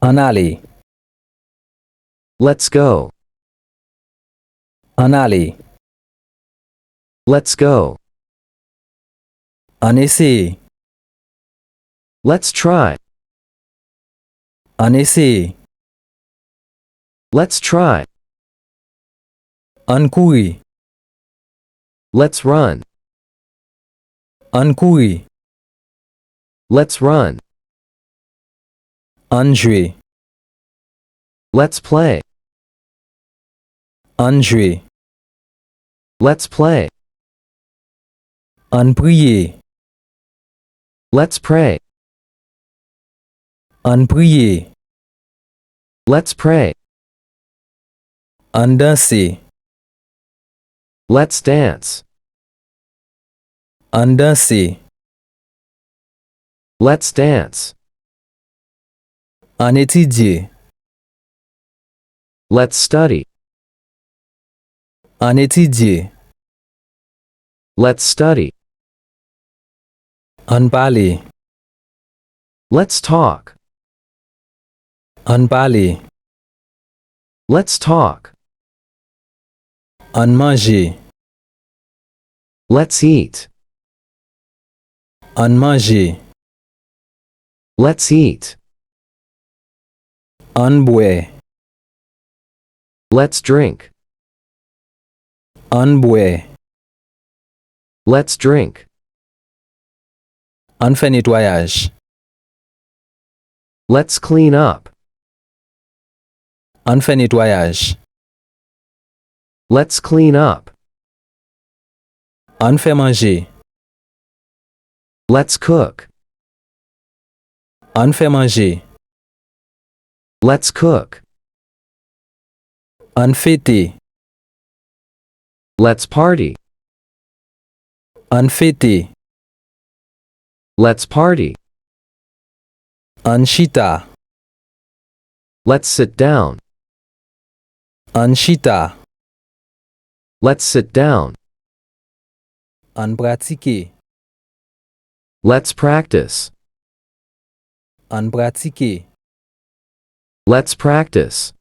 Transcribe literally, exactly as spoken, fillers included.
Ann ale. Let's go. Ann ale. Let's go. Ann eseye. Let's try. Ann eseye. Let's try. Ann kouri. Let's run. Ann kouri. Let's run. Ann jwe. Let's play. Ann jwe. Let's play. Ann priye. Let's pray. Ann priye. Let's pray. Ann danse. Let's dance. Ann danse. Let's dance. Ann etidye. Let's study. Ann etidye. Let's study. Ann pale. Let's talk. Ann pale. Let's talk. Ann manje. Let's eat. Ann manje. Let's eat. Ann bwè. Let's drink. Ann bwè. Let's drink. Ann fè netwayaj. Let's clean up. Ann fè netwayaj. Let's clean up. Ann fè manje. Let's cook. Ann fè manje. Let's cook. Ann fete. Let's party. Ann fete. Let's party. Ann chita. Let's sit down. Ann chita. Let's sit down. Ann pratike. Let's practice. Ann pratike. Let's practice.